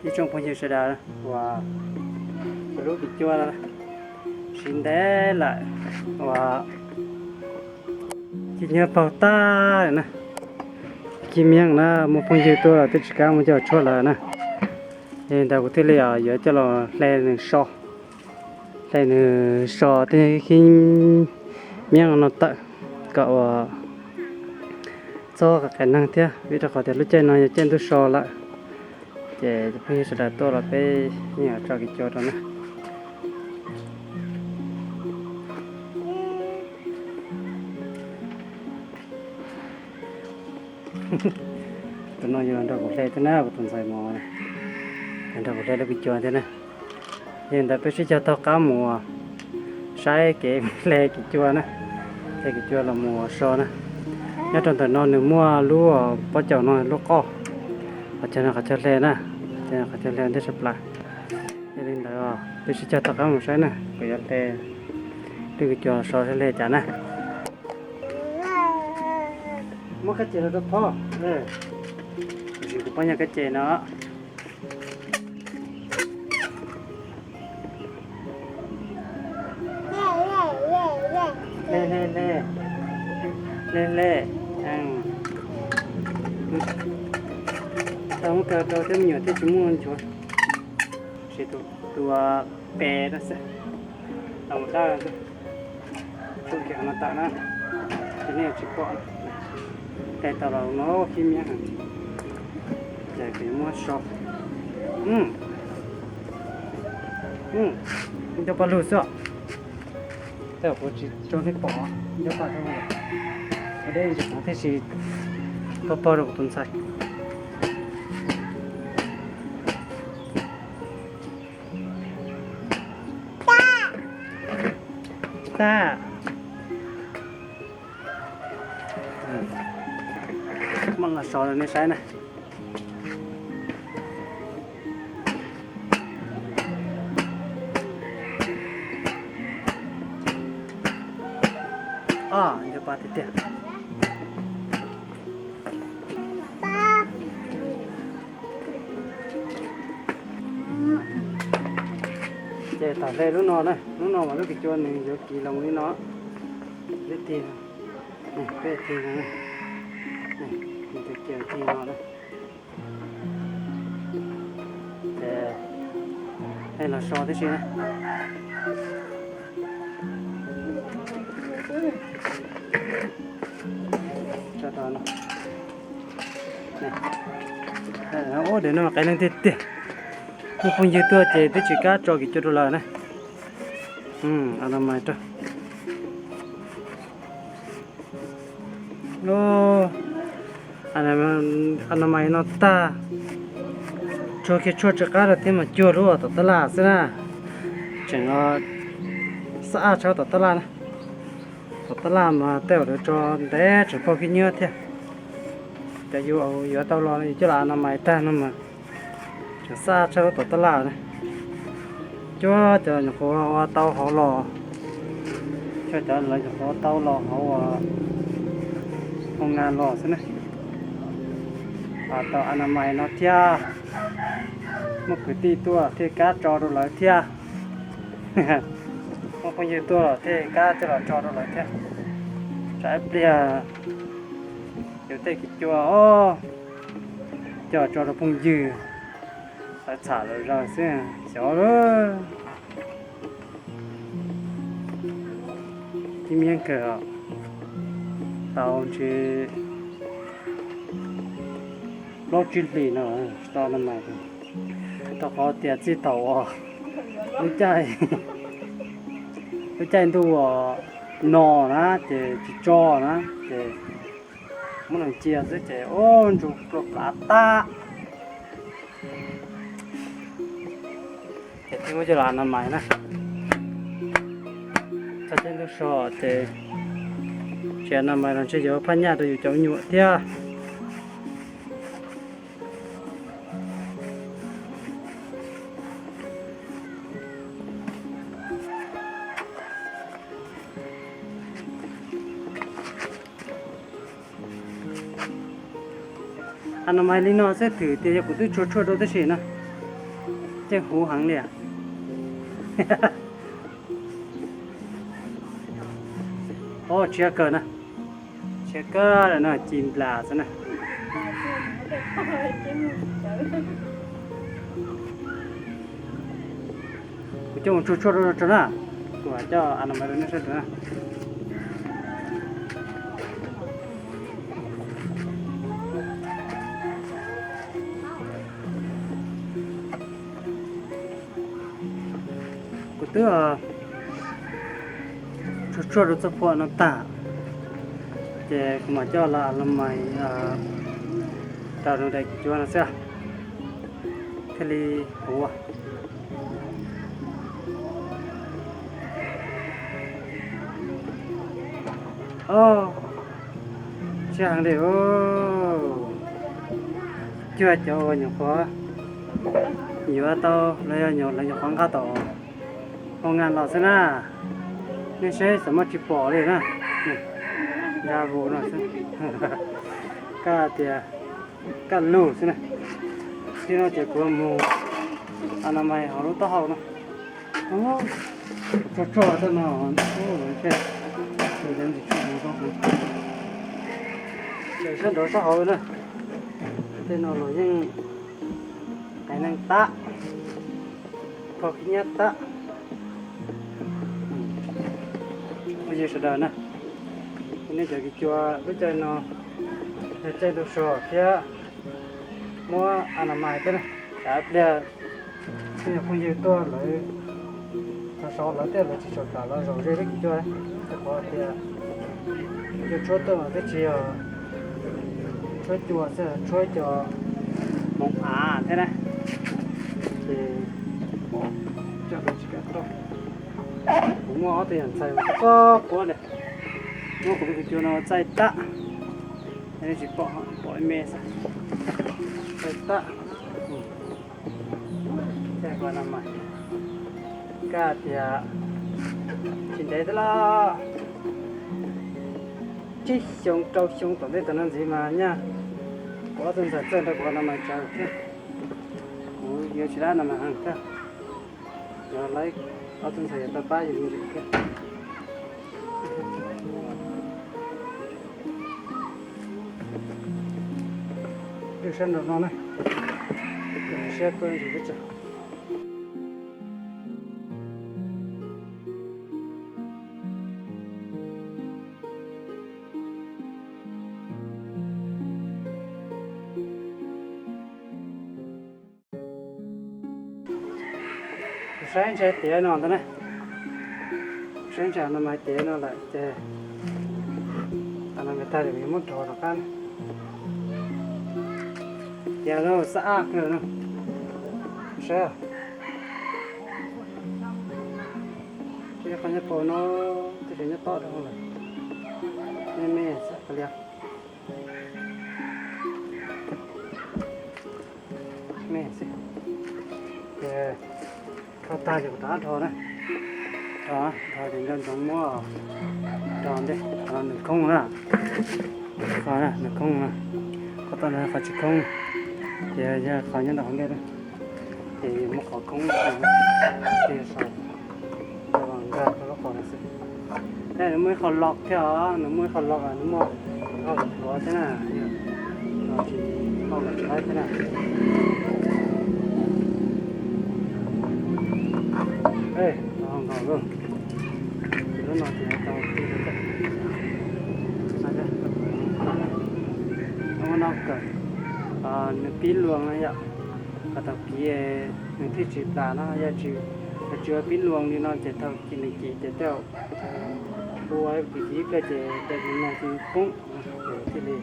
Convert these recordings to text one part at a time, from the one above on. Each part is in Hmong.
Ib tsoom phooj ywg sawv daws uas kuv lub kis cua siv ntev lawm uas ci nyuag paug tag lawm na. Khib miab na, muaj phooj ywg tuaj twb tsis kam muab coj tshuaj lawm na. Yog li ntawd kuv thiaj li yuav coj los hle nws so, hle nws so tej khib miab no tawm kom ua txhob qias neeg thiab, vim rau qhov tias lub caij no yog caij ntuj so lawm. Ces cov phooj ywg sawv daws tuaj los peb yeej yuav tso kis cua rau na. Tus no yog los nrog kuv hle thiab na, kuv tus ntxhais mos, los nrog kuv hle lub kis cua thiab na. Yog li ntawd peb sib cog taug qab mus saib kev hle kis cua na, hle kis cua los mus so na. Nyob rau ntawm no nws muaj lub pob caus no lub qoj, qhov chaw no qhov chaw hle na, qhov chaw hle ntej sab plaws. Yog li ntawd peb sib cog taug qab mus saib na, kuv yuav hle lub kis cua so saib hle cas na. Muab kab ces los rau phoj. Kuv pab nyob kab ces no. Hle, hle, hle. Hle, hle. Tau muab kaw rau tej me nyuam thiaj tsis muaj nchuav. Siv tus, tus pes no xwb. Tau mus dawj xwb. Tsuj kiag no tawm na, ces nej yuav tsis pom. Hle tau los no khib miab heev. Ces kuv yuav muab so. Nco paj lug xwb os. Tej kuv tsis tso nej pom, nco paj lug. Ua deb ntsis qhov thiaj tsis pog pog rau kuv tus ntxhais. Tag. Muab los so rau nej saib na. Nco paj tiag tiag. Ces thaum hle lub no na, lub no mas lub kis cua nws yuav kis los li no. Lub tig, peb tig no, nws tig no na. Ces los so tib si na. Ua, dej no qias neeg tiag tiag. Muaj phooj ywg tuaj ces twb tsis kam tso kis cua rau lawm na. Anamais rau. Anamais no tag, tsuag kiag tshuaj tsw qab rau thiab mas cuag lub tom tab laj xwb na. Tseem xab ab tshaj tom tab laj na. Tom tab laj mas tej zaum lawv tso ntev tseem pog khib nyiab thiab. Cov yus yuav tau los yus coj los anamais tag no mas tseem xab ab tshaj lub tom tab laj na. Cuag cov nyuam qhuav ua tau hauv los, cuag cov lawv nyuam qhuav ua tau los hauv ua hoo nas los xwb na. Tau anamais no thiab, muaj kwv tij tuaj thiaj kam tso rau lawv thiab. Muaj phooj ywg tuaj los thiaj kam coj los tso rau lawv thiab. Tsam ib pliag yus tej kis cua os, coj tso rau phooj ywg lawv txham lawv zaws xwb, xyov lawm. Khib nyiab kawg, tau ntshe plaub tsib hlis no tsis tau anamais. Rau qhov tias txij thaum uas lub caij, lub caij ntuj uas no na ces tsis tso na, ces muab los cia xwb ces ua ntsuag plua plav tag. Ces thiaj muab coj los anamais na. Txog caij ntuj so ces tsis anamais los ntshe yuav phaj nyaj rau yus cov me nyuam thiab. Anamais li no xwb, thwm tias yog kuv twb tsuag tshuaj rau tib si na. Yeej huv heev li. Ob, tshiab kawg na. Tshiab kawg lawm no, ci nplas xwb na. Kuv coj mus tsuag tsuag rau tso na. Kuv coj a no mas rau nej saib rau na. Kuv twb tsuag tsuag rau txoj phuam no tag, ces kuv mam coj los, los mas rau rau daim cua no xwb thiaj li huv. Tshiab heev li. Cuag cov uas nyuam qhuav yuav tau los yog nyuam, lawv nyuam qhuav nqa tom hoo ngas los xwb na. Nej saib xav muab tsis pom li na. Nra vus no xwb. Kaj tias kaj lug xwb na. Tib no ces kuv mus a no mas hauv lub taub hau no. Tsuag tsuag tej no, sab nraud sab hauv na. Tej no los yeej qee neeg tab, phau khib nyiab tab. Phooj ywg sawv daws na, nej cov kis cua lub caij no yog caij ntuj sug thiab muab a no mas thiab na. Tsam pliag phooj ywg tuaj lawv sov sov lawv tej lawv tsis tshua kam los zaum ze lub kis cua, rau qhov tias cua tshuab tuaj mas twb tsis yog tshuab cua xwb, tshuab cov hmoov av thiab na. Ces coj tsis kam tuaj. Kuv muaj ob tug yam ntxhais mas txog quab li, muab kuv lub kis cua no txaij tab, nej tsis pom, pom ib me xwb, txaij tab. Kaj tias tsis ntev thiab los, tsib xyoo rau xyoo tom ntej tom no ntxiv mas nyaj kuv ob tug ntxhais txawj nrog kuv a no mas tsawv thiab. Kuv yuav tsis dab no mas heev thiab. Yog lawv ob tug ntxhais yuav tau pab yus me ntsis thiab. Lwj sab nraum no na, siab tuaj ntsis peb tsa. Kuv saib ntshe tiav no ntag na. Saib ntshe no mas tiav no lawm ces a no mas tag lawm, muab rau tom qab na. Tiav lawm, xab ab kawg no. Saib, qhov nyob pau no twb tseem nyob tom dhau lawm. Me me xwb, kav liam. Me xwb. Ces rho tag ces kuv rov rho na. Rho, rho ces nco ntsoov muab rho ntej, qhov nws khoob na. Qhov nws khoob na, qhov tom no qhov tsis khoob, ces yog qhov nyob ntawm hauv ntej na. Ces muab qhov khoob, ces sau nkag rau lub qhov no xwb. Nws muaj ib qho los thiab os, nws muaj ib qho los, nws muaj qho hluav thiab na, yog tsis qho los tsis laib thiab na. Nkaus lawm, ces lub no ces tau tib lawm. Ua no kawm nws pib luas no yom, kom thaum kiv nws thiaj tsis plam no, yog tsis, yog tsis ua pib luas li no ces thaum kiv nws kiv ces tej zaum ua kiv kiv ib pliag ces tej ntawd nws poob, ces thiaj li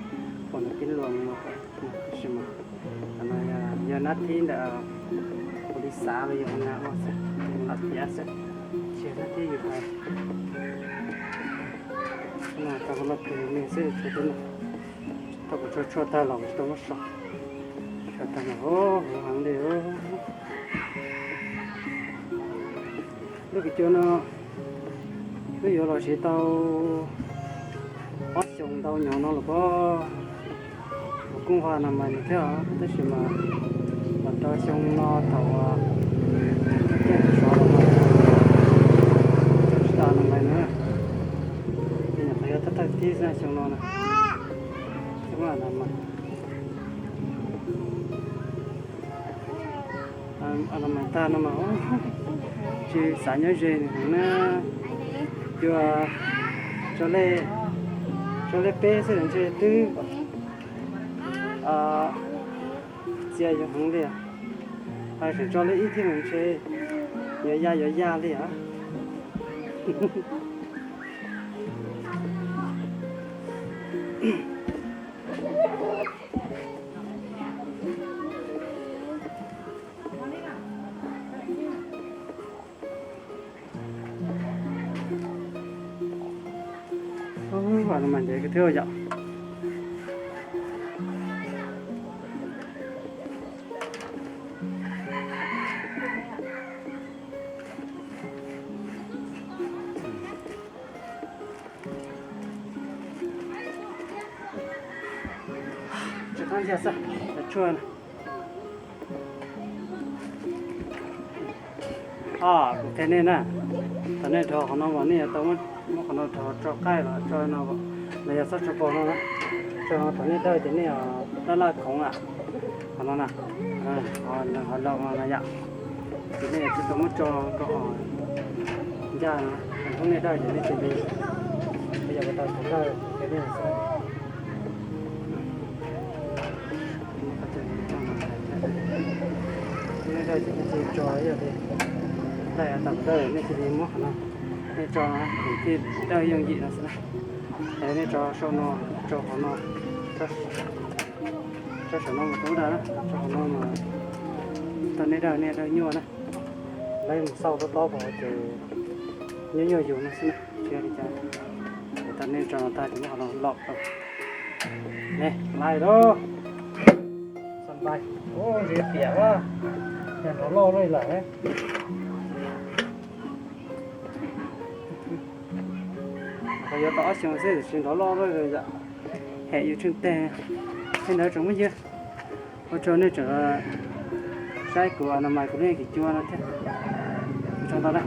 pom nws pib luas no. Tab sis mas qhov no yog nab thib ntawm kuv li xav los yog hauv nas ua xwb, lam piav xwb, tsis yog nab thib yus hais. No tau kuv los kws me xwb, tau kuv tshuaj tshuaj tag los kuv tsis tau muab so. Tshuaj tag no huv heev li. Lub kis cua no twb yuav los siv tau ob xyoos ntau nyuag no los pob. Kuv kuj nqa nas mais nws thiab os, tab sis mas los rau xyoo no thaum no na. Tsis muaj a na mas, a na mas tag no mas tsis xav nyob ze nws heev na. Yuav tso lej, tso lej peb xwb ntshe twb txias yus heev li. Hais tseem tso lej ib thiab mas ntshe yuav ya yuav ya li os. Ub, a no mas ntev kawg thiab yom. Tsis qab ntsia xwb, tshuaj na. Os, kuv qhia nej na, thaum nej rho qhov no mas nej yuav tau muab qhov no rho tso qaij los tso no, los yog txhob tso paus no na. Tso no thaum nej dawj ces nej laj laj khoov na. Qhov no na, qhov laus no na yom. Ces nej yuav tsum tau muab tso rau hauv ncaj no, hnub nej dawj ces nej cia li, yog tau thaum dawj ces nej xwb. Hnub nej dawj ces nej cia li tso, yog li dawj tau dawj nej cia li muab qhov no, nej tso no, thiaj dawj yooj yim no xwb na. Es nej tso saum no, tso qhov no, tso saum no mus rau ub na, tso qhov no mas thaum nej dawj nej dawj nyuaj na. Lawv mus xauj tob tob pom ces nyuaj nyuaj yus no xwb na, tsis yog li cas. Es thaum nej tso no tag ces muab qhov no lom rau. Ne, lais lauj. Xas npais. Ub, ntxiv tiam a, yog nrov loj loj lawm. Qhov yuav tau ob xyoos xwb tiam sis nrov loj loj yom. Hem yus tsheej teg. Tej ntawd tsoom phooj ywg, ua tsaug nej tseem saib kuv a na mas kuv lub neej kis cua no thiab. Ua tsaug ntau na.